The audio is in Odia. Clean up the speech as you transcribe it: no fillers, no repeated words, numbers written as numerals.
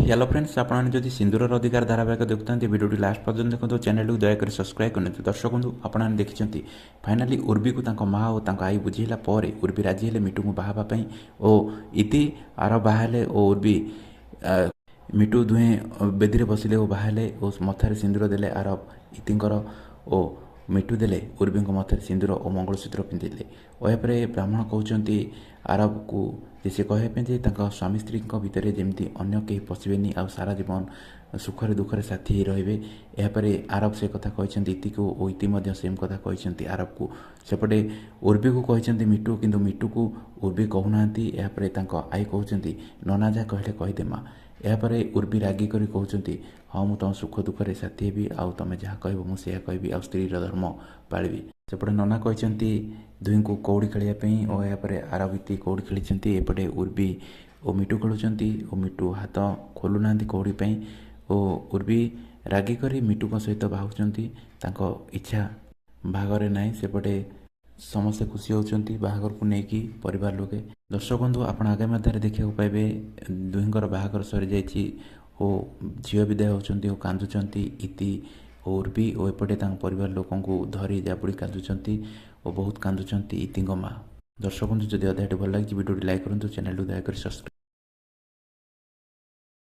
ହ୍ୟାଲୋ ଫ୍ରେଣ୍ଡସ୍, ଆପଣମାନେ ଯଦି ସିନ୍ଦୁରର ଅଧିକାର ଧାରାବାହିକ ଦେଖୁଥାନ୍ତି, ଭିଡ଼ିଓଟି ଲାଷ୍ଟ ପର୍ଯ୍ୟନ୍ତ ଦେଖନ୍ତୁ। ଚ୍ୟାନେଲକୁ ଦୟାକରି ସବସ୍କ୍ରାଇବ୍ କରିନିଅନ୍ତୁ। ଦର୍ଶକ ବନ୍ଧୁ, ଆପଣମାନେ ଦେଖିଛନ୍ତି, ଫାଇନାଲି ଉର୍ବିକୁ ତାଙ୍କ ମା ଓ ତାଙ୍କ ଆଈ ବୁଝେଇଲା ପରେ ଉର୍ବି ରାଜି ହେଲେ ମିଟୁକୁ ବାହା ହେବା ପାଇଁ ଓ ଇତି ଆର ବାହା ହେଲେ ଓ ଉର୍ବି ମିଟୁ ଦୁହେଁ ବେଦିରେ ବସିଲେ ଓ ବାହା ହେଲେ ଓ ମଥାରେ ସିନ୍ଦୁର ଦେଲେ ଆରବ ଇତିଙ୍କର ଓ ମିଟୁ ଦେଲେ ଉର୍ବିଙ୍କ ମଥାରେ ସିନ୍ଦୁର ଓ ମଙ୍ଗଳସୂତ୍ର ପିନ୍ଧିଲେ। ଓ ଏହାପରେ ବ୍ରାହ୍ମଣ କହୁଛନ୍ତି ଆରବକୁ ଯେ ସେ କହିବା ପାଇଁ ଯେ ତାଙ୍କ ସ୍ୱାମୀ ସ୍ତ୍ରୀଙ୍କ ଭିତରେ ଯେମିତି ଅନ୍ୟ କେହି ପଶିବେନି ଆଉ ସାରା ଜୀବନ ସୁଖରେ ଦୁଃଖରେ ସାଥୀ ହେଇ ରହିବେ। ଏହାପରେ ଆରବ ସେ କଥା କହିଛନ୍ତି ଇତିକୁ ଓ ଇତି ମଧ୍ୟ ସେମ୍ କଥା କହିଛନ୍ତି ଆରବକୁ। ସେପଟେ ଉର୍ବିକୁ କହିଛନ୍ତି ମିଟୁ, କିନ୍ତୁ ମିଟୁକୁ ଉର୍ବି କହୁନାହାନ୍ତି। ଏହାପରେ ତାଙ୍କ ଆଈ କହୁଛନ୍ତି, ନନା ଯାହା କହିଲେ କହିଦେ ମା। ଏହାପରେ ଉର୍ବି ରାଗି କରି କହୁଛନ୍ତି, ହଁ, ମୁଁ ତୁମ ସୁଖ ଦୁଃଖରେ ସାଥୀ ହେବି ଆଉ ତୁମେ ଯାହା କହିବ ମୁଁ ସେଇଆ କହିବି ଆଉ ସ୍ତ୍ରୀର ଧର୍ମ ପାଳିବି। ସେପଟେ ନନା କହିଛନ୍ତି ଦୁହିଁଙ୍କୁ କଉଡ଼ି ଖେଳିବା ପାଇଁ ଓ ଏହାପରେ ଆରବ ଇତି କଉଡ଼ି ଖେଳିଛନ୍ତି। ଏପଟେ ଉର୍ବି ଓ ମିଟୁ ଖେଳୁଛନ୍ତି ଓ ମିଟୁ ହାତ ଖୋଲୁନାହାନ୍ତି କଉଡ଼ି ପାଇଁ ଓ ଉର୍ବି ରାଗି କରି ମିଟୁଙ୍କ ସହିତ ବାହୁଛନ୍ତି, ତାଙ୍କ ଇଚ୍ଛା ବାହାଘରେ ନାହିଁ। ସେପଟେ ସମସ୍ତେ ଖୁସି ହେଉଛନ୍ତି ବାହାଘରକୁ ନେଇକି ପରିବାର ଲୋକେ। ଦର୍ଶକ ବନ୍ଧୁ, ଆପଣ ଆଗାମୀ ମଧ୍ୟରେ ଦେଖିବାକୁ ପାଇବେ ଦୁହିଁଙ୍କର ବାହାଘର ସରିଯାଇଛି ଓ ଝିଅ ବିଦାୟ ହେଉଛନ୍ତି ଓ କାନ୍ଦୁଛନ୍ତି ଇତି ଓ ଉର୍ବି ଓ ଏପଟେ ତାଙ୍କ ପରିବାର ଲୋକଙ୍କୁ ଧରି ଜାବୁଡ଼ି କାନ୍ଦୁଛନ୍ତି ଓ ବହୁତ କାନ୍ଦୁଛନ୍ତି ଇତିଙ୍କ ମା। ଦର୍ଶକ ବନ୍ଧୁ, ଯଦି ଅଧ୍ୟାୟଟି ଭଲ ଲାଗିଛି, ଭିଡ଼ିଓଟି ଲାଇକ୍ କରନ୍ତୁ, ଚ୍ୟାନେଲକୁ ଦୟାକରି ସବସ୍କ୍ରାଇବ୍